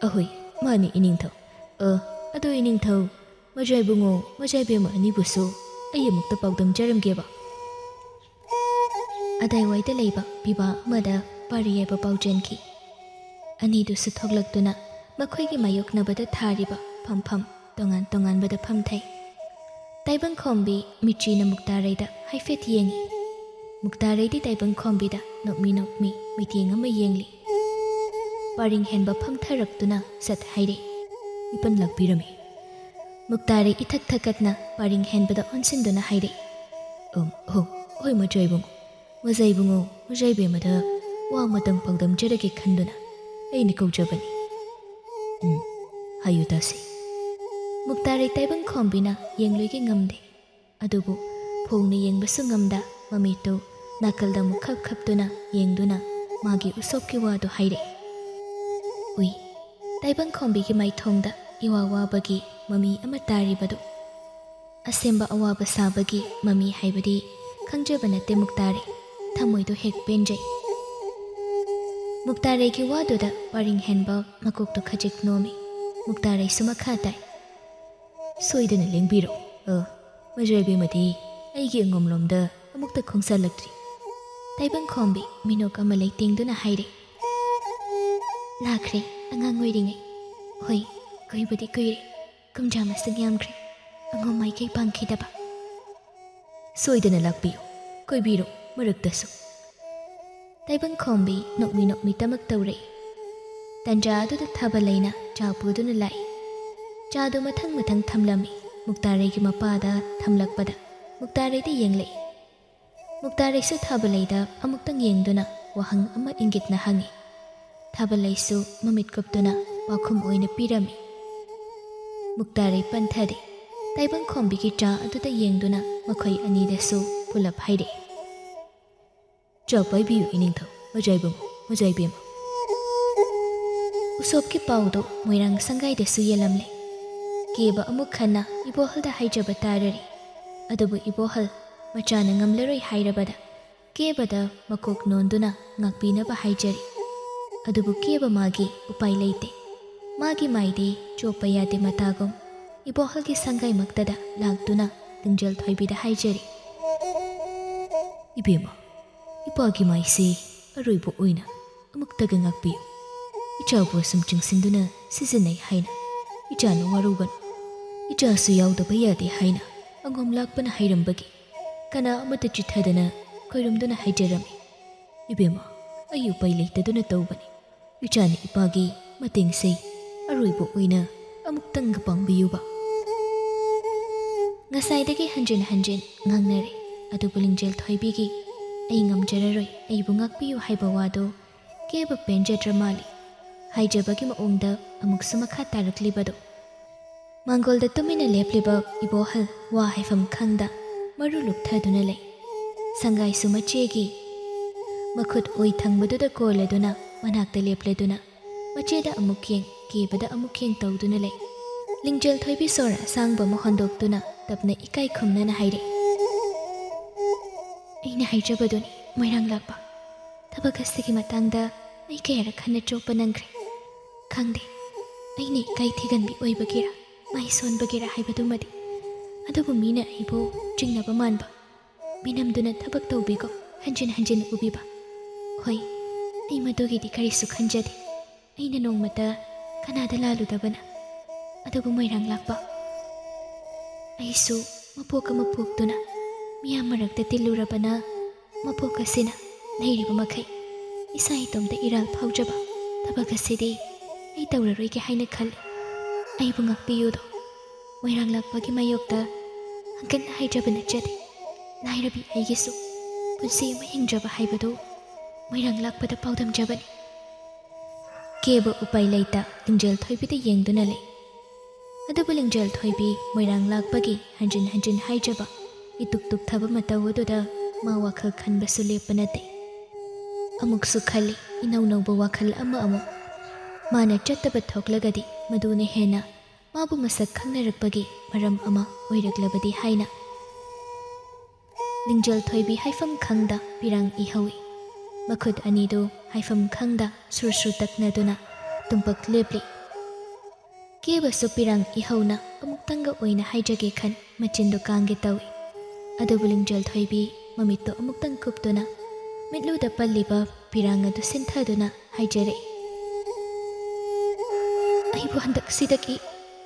"ꯑꯍꯣꯏ, ꯃꯥꯅꯤ ꯏꯅꯤꯡꯊꯧ꯫ ꯑ, ꯑꯗꯣ ꯏꯅꯤꯡꯊꯧ, ꯃꯆꯥ ꯏꯕꯨꯡꯉꯣ ꯃꯆꯥ ꯏꯕꯦꯝꯃ ꯑꯅꯤꯕꯨꯁꯨ ꯑꯩ ꯑꯃꯨꯛꯇ ꯄꯥꯎꯗꯝꯖꯔꯝꯒꯦꯕ꯫" ꯑꯗꯥꯏꯋꯥꯏꯗ ꯂꯩꯕ ꯄꯤꯕꯥ ꯑꯃꯗ ꯄꯥꯔꯤ ꯌꯥꯏꯕ ꯄꯥꯎ ꯆꯦꯟꯈꯤ꯫ ꯑꯅꯤꯗꯨꯁꯨ ꯊꯣꯛꯂꯛꯇꯨꯅ ꯃꯈꯣꯏꯒꯤ ꯃꯥꯌꯣꯛꯅꯕꯗ ꯊꯥꯔꯤꯕ ꯐꯝꯐꯝ ꯇꯣꯉꯥꯟ ꯇꯣꯉꯥꯟꯕꯗ ꯐꯝꯊꯩ꯫ ꯇꯥꯏꯕꯪꯈꯣꯝꯕꯤ ꯃꯤꯠꯆꯤꯅ ꯃꯨꯛꯇꯥꯔꯩꯗ ꯍꯥꯏꯐꯦꯠ ꯌꯦꯡꯏ꯫ ꯃꯨꯛꯇꯥꯔꯩꯗꯤ ꯇꯥꯏꯕꯪꯈꯣꯝꯕꯤꯗ ꯅꯣꯛꯃꯤ ꯅꯣꯛꯃꯤ ꯃꯤꯠꯌꯦꯡ ꯑꯃ ꯌꯦꯡꯂꯤ꯫ ꯄꯥꯔꯤꯡ ꯍꯦꯟꯕ ꯐꯝꯊꯔꯛꯇꯨꯅ ꯁꯠ ꯍꯥꯏꯔꯦ, "ꯏꯄꯟ ꯂꯥꯛꯄꯤꯔꯝꯃꯤ꯫" ꯃꯨꯛꯇꯥꯔꯩ ꯏꯊꯛ ꯊꯛꯀꯠꯅ ꯄꯥꯔꯤꯡ ꯍꯦꯟꯕꯗ ꯑꯣꯟꯁꯤꯟꯗꯨꯅ ꯍꯥꯏꯔꯦ, "ꯑꯣ, ꯑꯣ, ꯍꯣꯏ ꯃꯆꯥ ꯏꯕꯨꯡꯉꯣ, ꯃꯆꯥ ꯏꯕꯨꯡꯉꯣ, ꯃꯆꯥ ꯏꯕꯦꯝꯃꯗ ꯋꯥ ꯑꯃꯇꯪ ꯄꯥꯎꯗꯝꯖꯔꯒꯦ ꯈꯟꯗꯨꯅ ꯑꯩꯅ ꯀꯧꯖꯕꯅꯤ꯫" "ꯎꯝ, ꯍꯥꯏꯌꯨ ꯇꯥꯁꯤ꯫" ꯃꯨꯛꯇꯥꯔꯩ ꯇꯥꯏꯕꯪꯈꯣꯝꯕꯤꯅ ꯌꯦꯡꯂꯣꯏꯒꯦ ꯉꯝꯗꯦ꯫ ꯑꯗꯨꯕꯨ ꯐꯣꯡꯅ ꯌꯦꯡꯕꯁꯨ ꯉꯝꯗ ꯃꯃꯤꯠꯇꯨ ꯅꯥꯀꯜꯗ ꯑꯃꯨꯛ ꯈꯞ ꯈꯞꯇꯨꯅ ꯌꯦꯡꯗꯨꯅ ꯃꯥꯒꯤ ꯎꯁꯣꯞꯀꯤ ꯋꯥꯗꯨ ꯍꯥꯏꯔꯛꯏ꯫ ꯎꯏ, ꯇꯥꯏꯕꯪꯈꯣꯝꯕꯤꯒꯤ ꯃꯥꯏꯊꯣꯡꯗ ꯏꯋꯥ ꯋꯥꯕꯒꯤ ꯃꯃꯤ ꯑꯃ ꯇꯥꯔꯤꯕꯗꯨ꯫ ꯑꯁꯦꯡꯕ ꯑꯋꯥꯕ ꯁꯥꯕꯒꯤ ꯃꯃꯤ ꯍꯥꯏꯕꯗꯤ ꯈꯪꯖꯕ ꯅꯠꯇꯦ ꯃꯨꯛꯇꯥꯔꯩ꯫ ꯊꯃꯣꯏꯗꯨ ꯍꯦꯛ ꯄꯦꯟꯖꯩ꯫ ꯃꯨꯛꯇꯥꯔꯩꯒꯤ ꯋꯥꯗꯨꯗ ꯄꯥꯔꯤꯡ ꯍꯦꯟꯕ ꯃꯀꯣꯛꯇꯨ ꯈꯖꯤꯛ ꯅꯣꯝꯃꯤ꯫ ꯃꯨꯛꯇꯥꯔꯩꯁꯨ ꯃꯈꯥ ꯇꯥꯏ, "ꯁꯣꯏꯗꯅ ꯂꯦꯡꯕꯤꯔꯣ꯫ ꯑ, ꯃꯆꯥ ꯏꯕꯦꯝꯃꯗꯤ ꯑꯩꯒꯤ ꯑꯉꯣꯝꯂꯣꯝꯗ ꯑꯃꯨꯛꯇ ꯈꯣꯡꯁꯥꯜꯂꯛꯇ꯭ꯔꯤ꯫ ꯇꯥꯏꯕꯪꯈꯣꯝꯕꯤ ꯃꯤꯅꯣꯛ ꯑꯃ ꯂꯩꯇꯦꯡꯗꯨꯅ ꯍꯥꯏꯔꯦ, "ꯂꯥꯛꯈ꯭ꯔꯦ, ꯑꯉꯥꯡ ꯑꯣꯏꯔꯤꯉꯩ꯫ ꯍꯣꯏ, ꯀꯨꯏꯕꯗꯤ ꯀꯨꯏꯔꯦ, ꯀꯨꯝꯖꯥ ꯃꯁꯤꯡ ꯌꯥꯝꯈ꯭ꯔꯦ, ꯑꯉꯣꯝ ꯃꯥꯏꯀꯩ ꯄꯥꯡꯈꯤꯗꯕ꯫ ꯁꯣꯏꯗꯅ ꯂꯥꯛꯄꯤꯌꯨ, ꯀꯣꯏꯕꯤꯔꯣ ꯃꯔꯛꯇꯁꯨ꯫" ꯇꯥꯏꯕꯪꯈꯣꯝꯕꯤ ꯅꯣꯛꯃꯤ ꯅꯣꯛꯃꯤ ꯇꯃꯛ ꯇꯧꯔꯛꯏ꯫ ꯇꯟꯖꯥ ꯑꯗꯨꯗ ꯊꯥꯕꯂꯩꯅ ꯆꯥ ꯄꯨꯗꯨꯅ ꯂꯥꯛꯏ꯫ ꯆꯥꯗꯨ ꯃꯊꯪ ꯃꯊꯪ ꯊꯝꯂꯝꯃꯤ꯫ ꯃꯨꯛꯇꯥꯔꯩꯒꯤ ꯃꯄꯥꯗ ꯊꯝꯂꯛꯄꯗ ꯃꯨꯛꯇꯥꯔꯩꯗ ꯌꯦꯡꯂꯛꯏ꯫ ꯃꯨꯛꯇꯥꯔꯩꯁꯨ ꯊꯥꯕꯂꯩꯗ ꯑꯃꯨꯛꯇꯪ ꯌꯦꯡꯗꯨꯅ ꯋꯥꯍꯪ ꯑꯃ ꯏꯪꯒꯤꯠꯅ ꯍꯪꯉꯤ꯫ ꯊꯥꯕꯂꯩꯁꯨ ꯃꯃꯤꯠ ꯀꯨꯞꯇꯨꯅ ꯄꯥꯎꯈꯨꯝ ꯑꯣꯏꯅ ꯄꯤꯔꯝꯃꯤ꯫ ꯃꯨꯛꯇꯥꯔꯩ ꯄꯟꯊꯗꯦ꯫ ꯇꯥꯏꯕꯪꯈꯣꯝꯕꯤꯒꯤ ꯆꯥ ꯑꯗꯨꯗ ꯌꯦꯡꯗꯨꯅ ꯃꯈꯣꯏ ꯑꯅꯤꯗꯁꯨ ꯄꯨꯂꯞ ꯍꯥꯏꯔꯛꯏ, "ꯆꯥ ꯄꯥꯏꯕꯤꯌꯨ ꯏꯅꯤꯡꯊꯧ, ꯃꯖꯥ ꯏꯕꯨꯡꯉꯣ, ꯃꯖꯥ ꯏꯕꯦꯝꯃ꯫" ꯎꯁꯣꯞꯀꯤ ꯄꯥꯎꯗꯨ ꯃꯣꯏꯔꯥꯡ ꯁꯪꯒꯥꯏꯗꯁꯨ ꯌꯦꯜꯂꯝꯂꯦ꯫ ꯀꯦꯕ ꯑꯃꯨꯛ ꯍꯟꯅ ꯏꯕꯣꯍꯜꯗ ꯍꯥꯏꯖꯕ ꯇꯥꯔꯔꯤ꯫ ꯑꯗꯨꯕꯨ ꯏꯕꯣꯍꯜ ꯃꯆꯥꯅ ꯉꯝꯂꯔꯣꯏ ꯍꯥꯏꯔꯕꯗ ꯀꯦꯕꯗ ꯃꯀꯣꯛ ꯅꯣꯟꯗꯨꯅ ꯉꯥꯛꯄꯤꯅꯕ ꯍꯥꯏꯖꯔꯤ꯫ ꯑꯗꯨꯕꯨ ꯀꯦꯕ ꯃꯥꯒꯤ ꯎꯄꯥꯏ ꯂꯩꯇꯦ꯫ ꯃꯥꯒꯤ ꯃꯥꯏꯗꯤ ꯆꯣꯞꯄ ꯌꯥꯗꯦ ꯃꯇꯥꯒꯨꯝ꯫ ꯏꯕꯣꯍꯜꯒꯤ ꯁꯪꯒꯥꯏꯃꯛꯇꯗ ꯂꯥꯛꯇꯨꯅ ꯂꯤꯡꯖꯦꯜ ꯊꯣꯏꯕꯤꯗ ꯍꯥꯏꯖꯔꯤ, "ꯏꯕꯦꯝꯃ, ꯏꯄꯥꯒꯤ ꯃꯥꯏꯁꯦ ꯑꯔꯣꯏꯕ ꯑꯣꯏꯅ ꯑꯃꯨꯛꯇꯒ ꯉꯥꯛꯄꯤꯌꯨ꯫ ꯏꯆꯥꯕꯨ ꯑꯁꯨꯝ ꯆꯤꯡꯁꯤꯟꯗꯨꯅ ꯁꯤꯖꯤꯟꯅꯩ ꯍꯥꯏꯅ ꯏꯆꯥꯅ ꯋꯥꯔꯧꯒꯅꯨ꯫ ꯏꯆꯥꯁꯨ ꯌꯥꯎꯗꯕ ꯌꯥꯗꯦ ꯍꯥꯏꯅ ꯑꯉꯣꯝ ꯂꯥꯛꯄꯅ ꯍꯥꯏꯔꯝꯕꯒꯤ ꯀꯅꯥ ꯑꯃꯠꯇ ꯆꯤꯠꯊꯗꯅ ꯈꯣꯏꯔꯨꯝꯗꯨꯅ ꯍꯥꯏꯖꯔꯝꯃꯤ꯫ ꯏꯕꯦꯝꯃ, ꯑꯩ ꯎꯄꯥꯏ ꯂꯩꯇꯗꯨꯅ ꯇꯧꯕꯅꯤ꯫ ꯏꯆꯥꯅ ꯏꯄꯥꯒꯤ ꯃꯇꯦꯡꯁꯦ ꯑꯔꯣꯏꯕ ꯑꯣꯏꯅ ꯑꯃꯨꯛꯇꯪꯒ ꯄꯥꯡꯕꯤꯌꯨꯕ꯫" ꯉꯁꯥꯏꯗꯒꯤ ꯍꯟꯖꯤꯟ ꯍꯟꯖꯤꯟ ꯉꯥꯡꯅꯔꯦ, ꯑꯗꯨꯕꯨ ꯂꯤꯡꯖꯦꯜ ꯊꯣꯏꯕꯤꯒꯤ "ꯑꯩ ꯉꯝꯖꯔꯔꯣꯏ, ꯑꯩꯕꯨ ꯉꯥꯛꯄꯤꯌꯨ" ꯍꯥꯏꯕ ꯋꯥꯗꯨ ꯀꯦꯕ ꯄꯦꯟꯖꯗ꯭ꯔ ꯃꯥꯜꯂꯤ꯫ ꯍꯥꯏꯖꯕꯒꯤ ꯃꯑꯣꯡꯗ ꯑꯃꯨꯛꯁꯨ ꯃꯈꯥ ꯇꯥꯔꯛꯂꯤꯕꯗꯨ꯫ ꯃꯥꯡꯒꯣꯜꯗ ꯇꯨꯃꯤꯟꯅ ꯂꯦꯞꯂꯤꯕ ꯏꯕꯣꯍꯜ ꯋꯥ ꯍꯥꯏꯐꯝ ꯈꯪꯗ ꯃꯔꯨ ꯂꯨꯞꯊꯗꯨꯅ ꯂꯩ꯫ ꯁꯪꯒꯥꯏꯁꯨ ꯃꯆꯦꯒꯤ ꯃꯈꯨꯠ ꯑꯣꯏ ꯊꯪꯕꯗꯨꯗ ꯀꯣꯜꯂꯗꯨꯅ ꯃꯅꯥꯛꯇ ꯂꯦꯞꯂꯗꯨꯅ ꯃꯆꯦꯗ ꯑꯃꯨꯛ ꯌꯦꯡ, ꯀꯦꯕꯗ ꯑꯃꯨꯛ ꯌꯦꯡ ꯇꯧꯗꯨꯅ ꯂꯩ꯫ ꯂꯤꯡꯖꯦꯜ ꯊꯣꯏꯕꯤ ꯁꯣꯔ ꯑꯁꯥꯡꯕ ꯑꯃ ꯍꯣꯟꯗꯣꯛꯇꯨꯅ ꯇꯞꯅ ꯏꯀꯥꯏ ꯈꯨꯝꯅꯅ ꯍꯥꯏꯔꯛꯏ, "ꯑꯩꯅ ꯍꯥꯏꯖꯕꯗꯨꯅꯤ, ꯃꯣꯏꯔꯥꯡ ꯂꯥꯛꯄ꯫ ꯊꯕꯛ ꯑꯁꯤꯒꯤ ꯃꯇꯥꯡꯗ ꯑꯩ ꯀꯌꯥꯔꯛ ꯍꯟꯅ ꯆꯣꯞꯄ ꯅꯪꯈ꯭ꯔꯦ꯫ ꯈꯪꯗꯦ, ꯑꯩꯅ ꯏꯀꯥꯏ ꯊꯤꯒꯟꯕꯤ ꯑꯣꯏꯕꯒꯤꯔ, ꯃꯥꯏ ꯁꯣꯟꯕꯒꯤꯔ ꯍꯥꯏꯕꯗꯨꯃꯗꯤ꯫ ꯑꯗꯨꯕꯨ ꯃꯤꯅ ꯑꯩꯕꯨ ꯆꯤꯡꯅꯕ ꯃꯥꯟꯕ, ꯃꯤꯅꯝꯗꯨꯅ ꯊꯕꯛ ꯇꯧꯕꯤꯒꯨꯝ, ꯍꯟꯖꯤꯟ ꯍꯟꯖꯤꯟ ꯎꯕꯤꯕ꯫ ꯍꯣꯏ, ꯑꯩ ꯃꯗꯨꯒꯤꯗꯤ ꯀꯔꯤꯁꯨ ꯈꯟꯖꯗꯦ꯫ ꯑꯩꯅ ꯅꯣꯡꯃꯇ ꯀꯅꯥꯗ ꯂꯥꯜꯂꯨꯗꯕꯅ꯫ ꯑꯗꯨꯕꯨ ꯃꯣꯏꯔꯥꯡ ꯂꯥꯛꯄ, ꯑꯩꯁꯨ ꯃꯄꯣꯛ ꯑꯃ ꯄꯣꯛꯇꯨꯅ ꯃꯤꯌꯥꯝ ꯃꯔꯛꯇ ꯇꯤꯜꯂꯨꯔꯕꯅ, ꯃꯄꯣꯛ ꯑꯁꯤꯅ ꯂꯩꯔꯤꯕ ꯃꯈꯩ ꯏꯁꯥ ꯏꯇꯣꯝꯇ ꯏꯔꯥꯜ ꯐꯥꯎꯖꯕ ꯊꯕꯛ ꯑꯁꯤꯗꯤ ꯑꯩ ꯇꯧꯔꯔꯣꯏꯒꯦ ꯍꯥꯏꯅ ꯈꯜꯂꯤ꯫ ꯑꯩꯕꯨ ꯉꯥꯛꯄꯤꯌꯨꯗꯣ꯫ ꯃꯣꯏꯔꯥꯡ ꯂꯥꯛꯄꯒꯤ ꯃꯥꯌꯣꯛꯇ ꯍꯪꯀꯠꯅ ꯍꯥꯏꯖꯕ ꯅꯠꯆꯗꯦ꯫ ꯂꯥꯏꯔꯕꯤ ꯑꯩꯒꯤꯁꯨ ꯄꯨꯟꯁꯤ ꯑꯃ ꯍꯤꯡꯖꯕ ꯍꯥꯏꯕꯗꯨ ꯃꯣꯏꯔꯥꯡ ꯂꯥꯛꯄꯗ ꯄꯥꯎꯗꯝꯖꯕꯅꯤ꯫ ꯀꯦꯕ ꯎꯄꯥꯏ ꯂꯩꯇ ꯂꯤꯡꯖꯦꯜ ꯊꯣꯏꯕꯤꯗ ꯌꯦꯡꯗꯨꯅ ꯂꯩ꯫ ꯑꯗꯨꯕꯨ ꯂꯤꯡꯖꯦꯜ ꯊꯣꯏꯕꯤ ꯃꯣꯏꯔꯥꯡ ꯂꯥꯛꯄꯒꯤ ꯍꯟꯖꯤꯟ ꯍꯟꯖꯤꯟ ꯍꯥꯏꯖꯕ ꯏꯇꯨꯛ ꯇꯨꯛꯊꯕ ꯃꯇꯧ ꯑꯗꯨꯗ ꯃꯥ ꯋꯥꯈꯜ ꯈꯟꯕꯁꯨ ꯂꯦꯞꯄ ꯅꯠꯇꯦ꯫ ꯑꯃꯨꯛꯁꯨ ꯈꯜꯂꯤ ꯏꯅꯧ ꯅꯧꯕ ꯋꯥꯈꯜ ꯑꯃ ꯑꯃꯨꯛ꯫ ꯃꯥꯅ ꯆꯠꯇꯕ ꯊꯣꯛꯂꯒꯗꯤ ꯃꯗꯨꯅ ꯍꯦꯟꯅ ꯃꯥꯕꯨ ꯃꯁꯛ ꯈꯪꯅꯔꯛꯄꯒꯤ ꯃꯔꯝ ꯑꯃ ꯑꯣꯏꯔꯛꯂꯕꯗꯤ ꯍꯥꯏꯅ꯫ ꯂꯤꯡꯖꯦꯜ ꯊꯣꯏꯕꯤ ꯍꯥꯏꯐꯝ ꯈꯪꯗ ꯄꯤꯔꯥꯡ ꯏꯍꯧꯏ꯫ ꯃꯈꯨꯠ ꯑꯅꯤꯗꯨ ꯍꯥꯏꯐꯝ ꯈꯪꯗ ꯁꯨꯔ ꯁꯨꯔ ꯇꯛꯅꯗꯨꯅ ꯇꯨꯝꯄꯛ ꯂꯦꯞꯂꯤ꯫ ꯀꯦꯕꯁꯨ ꯄꯤꯔꯥꯡ ꯏꯍꯧꯅ ꯑꯃꯨꯛꯇꯪꯒ ꯑꯣꯏꯅ ꯍꯥꯏꯖꯒꯦ ꯈꯟ ꯃꯆꯤꯟꯗꯨ ꯀꯥꯡꯒꯦ ꯇꯧꯏ꯫ ꯑꯗꯨꯕꯨ ꯂꯤꯡꯖꯦꯜ ꯊꯣꯏꯕꯤ ꯃꯃꯤꯠꯇꯨ ꯑꯃꯨꯛꯇꯪ ꯀꯨꯞꯇꯨꯅ ꯃꯤꯠꯂꯨꯗ ꯄꯜꯂꯤꯕ ꯄꯤꯔꯥꯡ ꯑꯗꯨ ꯁꯤꯟꯊꯗꯨꯅ ꯍꯥꯏꯖꯔꯛꯏ, "ꯑꯩꯕꯨ ꯍꯟꯗꯛꯁꯤꯗꯒꯤ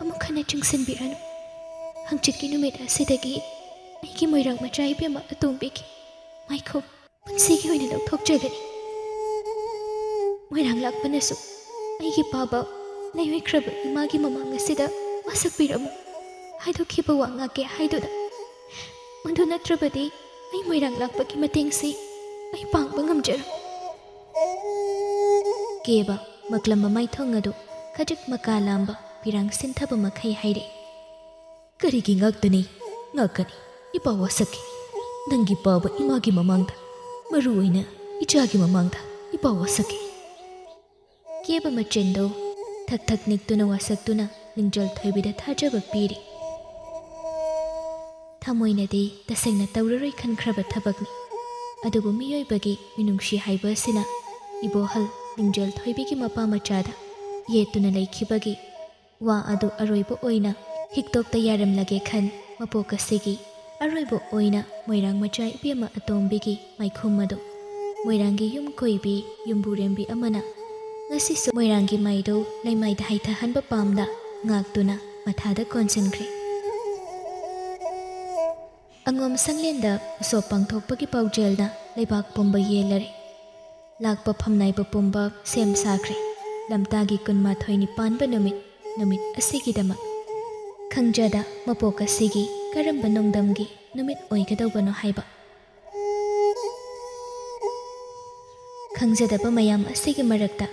ꯑꯃꯨꯛ ꯍꯟꯅ ꯆꯤꯡꯁꯤꯟꯕꯤꯔꯅꯨ꯫ ꯍꯪꯆꯤꯠꯀꯤ ꯅꯨꯃꯤꯠ ꯑꯁꯤꯗꯒꯤ ꯑꯩꯒꯤ ꯃꯣꯏꯔꯥꯡ ꯃꯆꯥ ꯏꯕꯦꯝꯃ ꯑꯇꯣꯝꯕꯤꯒꯤ ꯃꯥꯏꯈꯨꯝ ꯄꯨꯟꯁꯤꯒꯤ ꯑꯣꯏꯅ ꯂꯧꯊꯣꯛꯆꯒꯅꯤ꯫ ꯃꯣꯏꯔꯥꯡ ꯂꯥꯛꯄꯅꯁꯨ ꯑꯩꯒꯤ ꯄꯥꯕ ꯂꯩꯔꯣꯏꯈ꯭ꯔꯕ ꯏꯃꯥꯒꯤ ꯃꯃꯥꯡ ꯑꯁꯤꯗ ꯋꯥꯁꯛꯄꯤꯔꯝꯃꯨ꯫ ꯍꯥꯏꯗꯣꯛꯈꯤꯕ ꯋꯥ ꯉꯥꯛꯀꯦ ꯍꯥꯏꯗꯨꯅ꯫ ꯃꯗꯨ ꯅꯠꯇ꯭ꯔꯕꯗꯤ ꯑꯩ ꯃꯣꯏꯔꯥꯡ ꯂꯥꯛꯄꯒꯤ ꯃꯇꯦꯡꯁꯤ ꯑꯩ ꯄꯥꯡꯕ ꯉꯝꯖꯔꯣꯏ꯫" ꯀꯦꯕ ꯃꯛꯂꯝꯕ ꯃꯥꯏꯊꯣꯡ ꯑꯗꯨ ꯈꯖꯤꯛ ꯃꯀꯥ ꯂꯥꯝꯕ ꯄꯤꯔꯥꯡ ꯁꯤꯟꯊꯕ ꯃꯈꯩ ꯍꯥꯏꯔꯛꯏ, "ꯀꯔꯤꯒꯤ ꯉꯥꯛꯇꯅꯤ? ꯉꯥꯛꯀꯅꯤ꯫ ꯏꯄꯥ ꯋꯥꯁꯛꯀꯦ꯫ ꯅꯪꯒꯤ ꯄꯥꯕ ꯏꯃꯥꯒꯤ ꯃꯃꯥꯡꯗ, ꯃꯔꯨ ꯑꯣꯏꯅ ꯏꯆꯥꯒꯤ ꯃꯃꯥꯡꯗ ꯏꯄꯥ ꯋꯥꯁꯛꯀꯦ꯫" ꯀꯦꯕ ꯃꯆꯤꯟꯗꯨ ꯊꯛ ꯊꯛ ꯅꯤꯛꯇꯨꯅ ꯋꯥꯁꯛꯇꯨꯅ ꯂꯤꯡꯖꯦꯜ ꯊꯣꯏꯕꯤꯗ ꯊꯥꯖꯕ ꯄꯤꯔꯤ꯫ ꯊꯃꯣꯏꯅꯗꯤ ꯇꯁꯦꯡꯅ ꯇꯧꯔꯔꯣꯏ ꯈꯟꯈ꯭ꯔꯕ ꯊꯕꯛꯅꯤ꯫ ꯑꯗꯨꯕꯨ ꯃꯤꯑꯣꯏꯕꯒꯤ ꯃꯤꯅꯨꯡꯁꯤ ꯍꯥꯏꯕ ꯑꯁꯤꯅ ꯏꯕꯣꯍꯜ ꯂꯤꯡꯖꯦꯜ ꯊꯣꯏꯕꯤꯒꯤ ꯃꯄꯥ ꯃꯆꯥꯗ ꯌꯦꯠꯇꯨꯅ ꯂꯩꯈꯤꯕꯒꯤ ꯋꯥ ꯑꯗꯨ ꯑꯔꯣꯏꯕ ꯑꯣꯏꯅ ꯍꯤꯛꯇꯣꯛꯇ ꯌꯥꯔꯝꯂꯒꯦ ꯈꯟ ꯃꯄꯣꯛ ꯑꯁꯤꯒꯤ ꯑꯔꯣꯏꯕ ꯑꯣꯏꯅ ꯃꯣꯏꯔꯥꯡ ꯃꯆꯥ ꯏꯕꯦꯝꯃ ꯑꯇꯣꯝꯕꯤꯒꯤ ꯃꯥꯏꯈꯨꯝ ꯑꯗꯨ ꯃꯣꯏꯔꯥꯡꯒꯤ ꯌꯨꯝ ꯀꯣꯏꯕꯤ ꯌꯨꯝꯕꯨꯔꯦꯝꯕꯤ ꯑꯃꯅ ꯉꯁꯤꯁꯨ ꯃꯣꯏꯔꯥꯡꯒꯤ ꯃꯩꯗꯨ ꯂꯩꯃꯥꯏꯗ ꯍꯩꯊꯍꯟꯕ ꯄꯥꯝꯅ ꯉꯥꯛꯇꯨꯅ ꯃꯊꯥꯗ ꯀꯣꯟꯁꯤꯟꯈ꯭ꯔꯦ꯫ ꯑꯉꯣꯝ ꯁꯪꯂꯦꯟꯗ ꯎꯁꯣꯞ ꯄꯥꯡꯊꯣꯛꯄꯒꯤ ꯄꯥꯎꯖꯦꯜꯅ ꯂꯩꯕꯥꯛ ꯄꯨꯝꯕ ꯌꯦꯜꯂꯔꯦ꯫ ꯂꯥꯛꯄ ꯐꯝꯅꯥꯏꯕ ꯄꯨꯝꯕ ꯁꯦꯝ ꯁꯥꯈ꯭ꯔꯦ꯫ ꯂꯝꯇꯥꯒꯤ ꯀꯨꯟꯃꯥꯊꯣꯏꯅꯤ ꯄꯥꯟꯕ ꯅꯨꯃꯤꯠ, ꯅꯨꯃꯤꯠ ꯑꯁꯤꯒꯤꯗꯃꯛ꯫ ꯈꯪꯖꯗ ꯃꯄꯣꯛ ꯑꯁꯤꯒꯤ ꯀꯔꯝꯕ ꯅꯣꯡꯗꯝꯒꯤ ꯅꯨꯃꯤꯠ ꯑꯣꯏꯒꯗꯧꯕꯅꯣ ꯍꯥꯏꯕ꯫ ꯈꯪꯖꯗꯕ ꯃꯌꯥꯝ ꯑꯁꯤꯒꯤ ꯃꯔꯛꯇ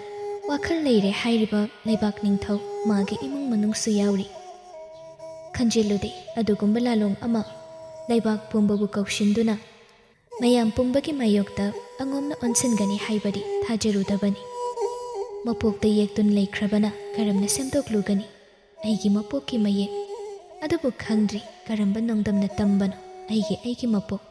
ꯋꯥꯈꯜ ꯂꯩꯔꯦ ꯍꯥꯏꯔꯤꯕ ꯂꯩꯕꯥꯛ ꯅꯤꯡꯊꯧ ꯃꯥꯒꯤ ꯏꯃꯨꯡ ꯃꯅꯨꯡꯁꯨ ꯌꯥꯎꯔꯤ꯫ ꯈꯟꯖꯤꯜꯂꯨꯗꯦ, ꯑꯗꯨꯒꯨꯝꯕ ꯂꯥꯂꯣꯡ ꯑꯃ ꯂꯩꯕꯥꯛ ꯄꯨꯝꯕꯕꯨ ꯀꯧꯁꯤꯟꯗꯨꯅ ꯃꯌꯥꯝ ꯄꯨꯝꯕꯒꯤ ꯃꯥꯌꯣꯛꯇ ꯑꯉꯣꯝꯅ ꯑꯣꯟꯁꯤꯟꯒꯅꯤ ꯍꯥꯏꯕꯗꯤ ꯊꯥꯖꯔꯨꯗꯕꯅꯤ꯫ ꯃꯄꯣꯛꯇ ꯌꯦꯛꯇꯨꯅ ꯂꯩꯈ꯭ꯔꯕꯅ ꯀꯔꯝꯅ ꯁꯦꯝꯗꯣꯛꯂꯨꯒꯅꯤ? ꯑꯩꯒꯤ ꯃꯄꯣꯛꯀꯤ ꯃꯌꯦꯛ ꯑꯗꯨꯕꯨ ꯈꯪꯗ꯭ꯔꯤ꯫ ꯀꯔꯝꯕ ꯅꯣꯡꯗꯝꯅ ꯇꯝꯕꯅꯣ ꯑꯩꯒꯤ, ꯑꯩꯒꯤ ꯃꯄꯣꯛ?